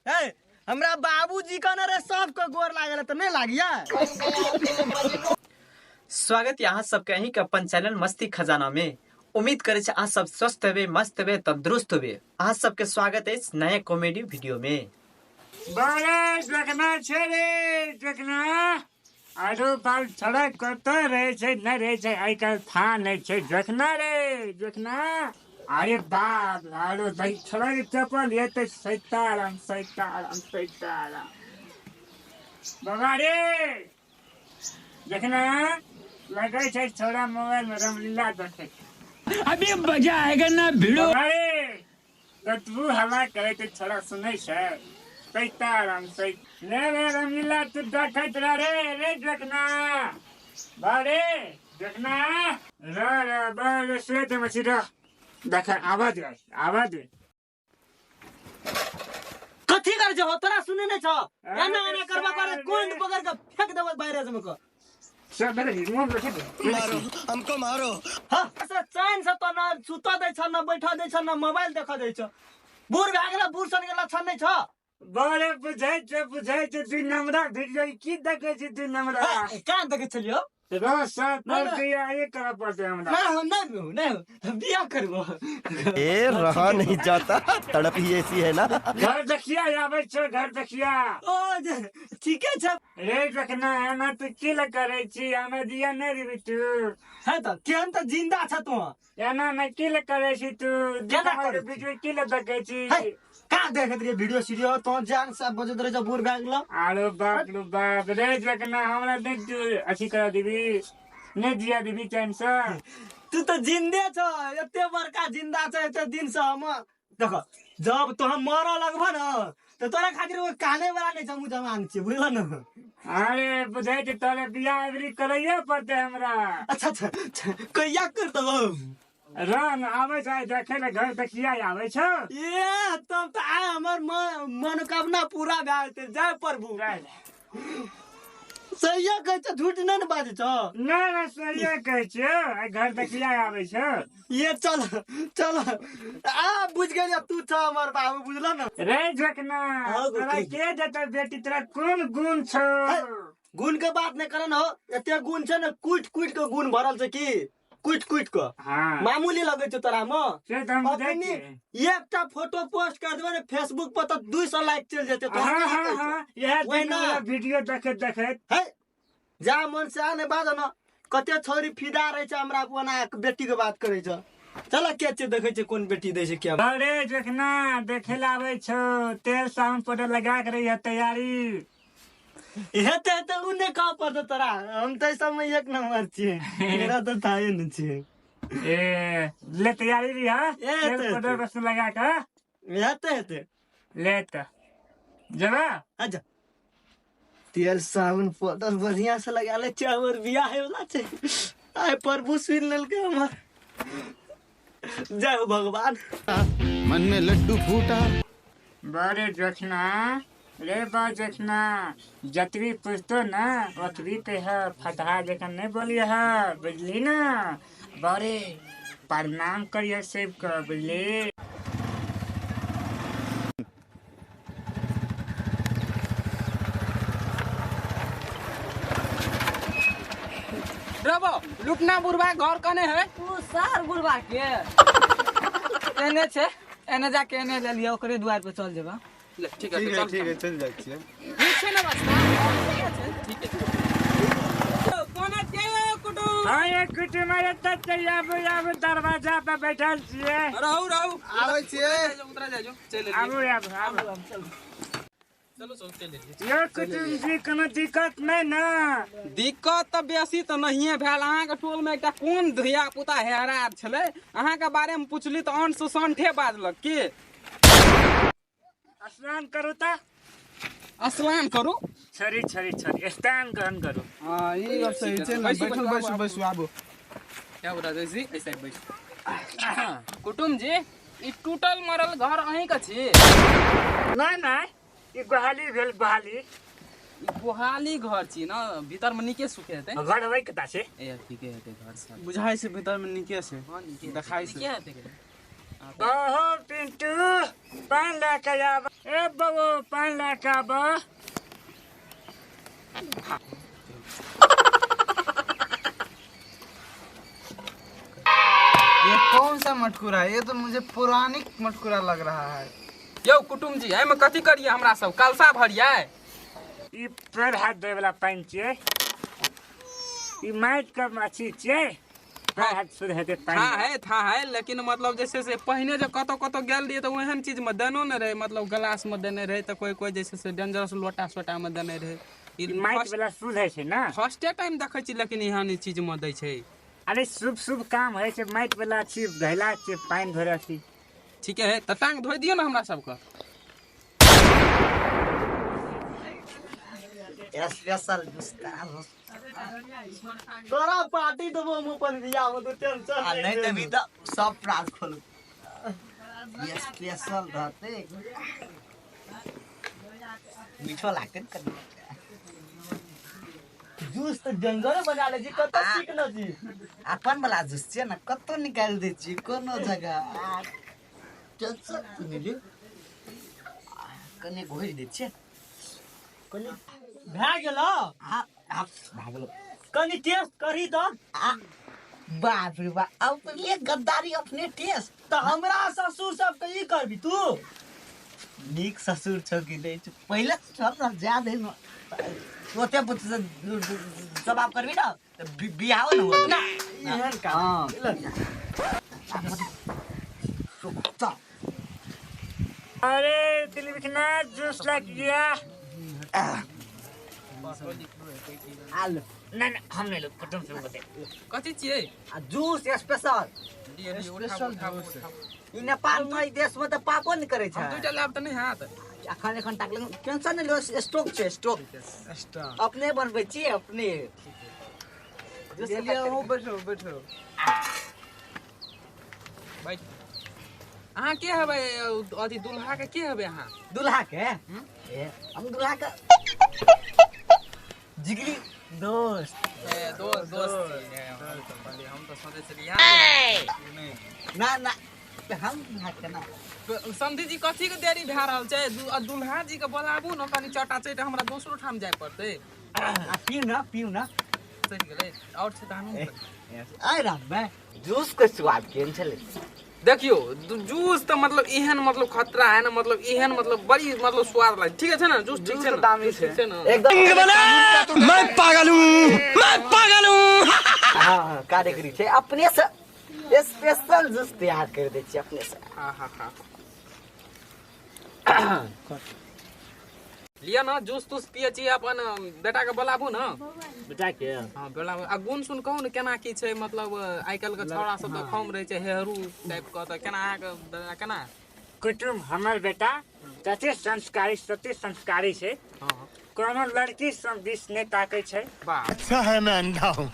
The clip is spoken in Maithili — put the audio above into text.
ए हमरा बाबूजी कहने रहे सबके गोर लागल त नहीं लागिया। स्वागत यहाँ सबके अहीं के अपन चैनल मस्ती खजाना में। उम्मीद करे छे अहाँ सब स्वस्थ हेबे, मस्त हेबे, तंदुरुस्त हेबे। अहाँ सबके स्वागत अछि नया कॉमेडी वीडियो में। बड़े जगना छे रे जगना, आरो बाल सड़क कतऽ रहै छै नहि रहै छै, आइ काल्हि था नहि छै। जखना रे जखना, अरे बाप आरो भाई छड़ा के चप्पल हेतै। सीताराम सीताराम सीताराम। बाबा रे जखना लगै छै छोड़ा मोबाइल में रामलीला देखै। अभी मजा आएगा ना भिड़ो। बाबा रे कतबो हल्ला करै छै छोड़ा सुनै छै। सीताराम सीता रे रे रामलीला तू देखैत रह रे रे जखना। बारे जखना रे रे बारे श्वेत मछली रह देख आवाज आवाज। कथी कर जो तोरा सुने नहीं छ, एना एना करबा करे कोंड पकड़ के फेंक देबै बैरेज में क। सब मेरे मुंह में रखे दे। मारो हमको मारो। हां से चैन से तो न सुत दै छ, न बैठ दै छ, न मोबाइल देख दै छ। बूढ़ भए गेल, बूढ़ सन के लक्षण नहीं छ। बड़े बुझै छै बुझै छै 2 नंबरा वीडियो की देखै छै 2 नंबरा। कहाँ देखै छलियो? रह सात पर बियाह करऽ पड़तै हमरा। ना हम नहीं नहीं बियाह करबो। ए रहा नहीं जाता, तड़प ही ऐसी है ना। घर देखिया आबै छै, घर देखिया। ओ ठीके छै रे जखना एना तू की लए करै छी, हमे दिया नहि देबी तू। है त केहन त जिंदा छ तू। एना नहि की लए करै छी तू, केना करै छी? वीडियो की लए देखै छी? है कहाँ देखैत रहियै वीडियो सीडियो, तो जान सब बजैत रहै छै बूढ़ भए गेलौ। आरो बाप रे बाप रे जखना हमरा नहि तू अथी करा देबी, नहि दिया देबी चैन से। तू तो जिंदे छ, एते बड़का जिंदा छ एते दिन से हम। देख जब तो हम मरऽ लगबह न त तोरा खातिर वो काने वाला नहीं छ, जवान छी बुझल न। अरे बुझै छै तोरे बियाह अबरी करैये पड़तै हमरा। अच्छा अच्छा कहिया कर देबौ? रंग आबै छै देखै ले, घर देखिया आबै छै। ए तब त आइ हमर मनोकामना पूरा भए जेतै। जय प्रभु। सहिए कहै छ, झूठ नहि ने बाजै छ? नहि नहि सहिए कहै छियौ, आइ घर देखिया आबै छै। ये चल चल आ बुझ गेलियै तू छ हमर बाबू, बुझल न। रे जखना तोरा के देतौ बेटी, तोरा कोन गुण छौ? गुण के बात नहि कर न हो, एते गुण छै ने कुटि कुटि के गुण भरल छै की कुटि कुटि के। हाँ। मामूली लगै छै तोरा मे। से त हम बुझै अपने छियै। एकटा फोटो पोस्ट कर देबै ने फेसबुक पर त 200 लाइक चलि जेतै तोरा। हाँ हाँ हाँ, इएह ओहिना। वीडियो देखैत देखैत। है जा मन से आ नहि बाज न, कते छोरी फिदा रहै छै हमरा ओना बेटी के बात करै छै। चल के छै देखै छै कोन बेटी दै छै के। अरे जखना देखे ला आबै छौ, तेल साबुन पाउडर लगा के रही तैयारी। हेतै हेतै उ नहि कहऽ पड़तौ तोरा, हम तऽ सबमे एक नंबर छियै, मेरा तऽ थाहे नहि छियै। ए ले तैयारी रही हा, तेल पाउडर बस लगा के। हेतै हेतै ले त जबा। अच्छा तेल साबुन पाउडर बढ़िया से लगा ले, हमर बियाह होय वाला छै। आइ प्रभु सुनि लेलकै हमर। जय हो भगवान। मन में लड्डू फूटा। बड़े जखना रे बा जखना, जतबी पूछतो ना ओतबी कह, फटहा जखन नहीं बोलिए है बुझली ना। बड़े प्रणाम करिए सबके बुझली। रबो लुटना बुढ़वा घर कने है? तू सार बुढ़वा के एने छै, एने जाके एने ले लियो, ओकरे द्वार पर चल जेबा। ठीक है ठीक है चल जाइ छियै। ठीक छै ना बस, ठीक है। कोना के कुटुम? हां एक कुटुम आरे त आबू आबू दरवाजा पर बैठल छियै। रहू रहू आबै छियै। उतरा जाजो चल आबू आबू आबू चलो चलो चल एलियै। यो कुटुम जी कोनो दिक्कत नहि ना? दिक्कत तऽ बेसी तऽ नहिए भेल। अहाँके टोल में एकटा कोन धिया पुता हेरार छलै, अहाँके बारे में पुछली तऽ अन सुसंठे बाजलक की। स्नान करू त? स्नान करू? छरी छरी छरी स्नान ग्रहण करू। हां ई गप सही छै ने। बैठल बैसू बैसू आबू। क्या बोला जैसी ऐसे बैसू। कुटुम जी ई टूटल मरल घर अहीं के छी? नहीं नहीं ई गोहाली भेल, गोहाली। ई गोहाली घर छी ना, भीतर में नीके सुखे हेतै। घर होय कता छै? ए ठीके हेतै घर सब। बुझाइ छै भीतर में नीके छै। हां नीके देखाइ छै। नीके हेतै। बहो पिंटू पानि लए के आब। ए बबो पानि लए के आब। ये कौन सा मटकुरा है? ये तो मुझे पुरानी मटकुरा लग रहा है। यौ कुटुम जी एहिमे कथी करिए हमरा सब कलसा भरियै? ई पैर हाथ धोय वाला पानि छियै, ई माटि के अथी छियै, पैर हाथ शुद्ध हेतै पानि। हाँ है था है, लेकिन मतलब जे छै से पहिने जे कतौ कतौ गेल रहियै तऽ ओहन चीज मे देनो नहि रहै, मतलब ग्लास मे देने रहै तऽ कोइ कोइ जे छै से डेंजरस लोटा सोटा मे देने रहै। ई माटि वाला शुद्ध होइ छै ने। फर्स्टे टाइम देखै छी लेकिन एहन चीज मे दै छै। अरे शुभ शुभ काम होइ छै, माटि वाला छी घैला छै पानि भरल छी। ठीके है तऽ टांग धोइ दियौ ने हमरा सबके। स्पेशल जूस तोरा पार्टी देबो हम अपन बियाह में, तू टेंशन आ नहीं देबी तऽ सब प्राज खोलू। स्पेशल रहतै, मीठो लागतै ने कनि। जूस तऽ डेंजरे बना ले छी, कतऽ सीखने छी? अपन वाला जूस छियै ने, कतौ निकालि दै छियै कोनो जगह। आ टेंशन नहि लियौ, कनि घोरि दै छियै। कनि भए गेलो? भए गेलो। कनि टेस्ट करी तऽ। बाप रे बाप, अपने गद्दारी अपने टेस्ट। तऽ हमरा ससुर सबके ई करबी तू? नीक ससुर छौ कि नहि छौ पहिले सब जा दे न, ओते जवाब करबी ने तऽ बियाहो ने होत ना। एहन काम। चल। अरे दिलीप ना जूस लग गया। आलू ना ना हम नहीं लो, कुटुम से बते। कथी छियै? आ जूस स्पेशल। स्पेशल जूस ई नेपाल में ई देश में तऽ पापो नहि करै छै। हम दूटा लाभ तऽ नहि हाथ। अखन एखन ताकले टेंशन नहि लियौ, स्टोक छै स्टोक। अपने बनबै छियै अपने। चलिए अहूँ बैठो बैठो। बैठ। अहाँ के हेबै अथी दुल्हा के के हेबै अहाँ? दुल्हा के? हम दुल्हा के जिगरी दोस्त। ए दोस्त दोस्त हम तऽ सोचै छलियै ना ना हम दुल्हा के ना। समधी जी कथी के देरी भए रहल छै? दुल्हा जी के बोलाबू ने कनि चटा चटि, हमरा दोसरो ठाम जाय पड़तै। पीउ ना पीउ ना। चलि गेलै और छै तऽ हमहूँ आइ राम में जूस के स्वाद केहन छलै? देखियो जूस तऽ मतलब एहन मतलब खतरा है ना, मतलब एहन मतलब बड़ी मतलब स्वाद लागे। ठीक छै ने जूस? ठीक छै ने? दामी छै ठीक छै ने एकदम। मैं पागल हूँ, मैं पागल हूँ। हाँ कारीगरी छै, अपने से स्पेशल जूस तैयार कर दै छियै अपने से। हाँ हाँ हाँ लिअ ना जूस तूस पियै छी। अपन बेटा के बोलाबू ना। बेटा के? हाँ बोलाबू। आ गुण सुन कहू ने केना की छै, मतलब आइ काल्हि के छौड़ा सब तऽ खम रहै छै हेहरू टाइप के, तऽ केना अहाँके बेटा केना? कुटुम हमर बेटा तते संस्कारी तते संस्कारी छै, हाँ कोनो लड़की सब दिस नहि ताकै छै। वाह अच्छा है मैं अंधा हूँ।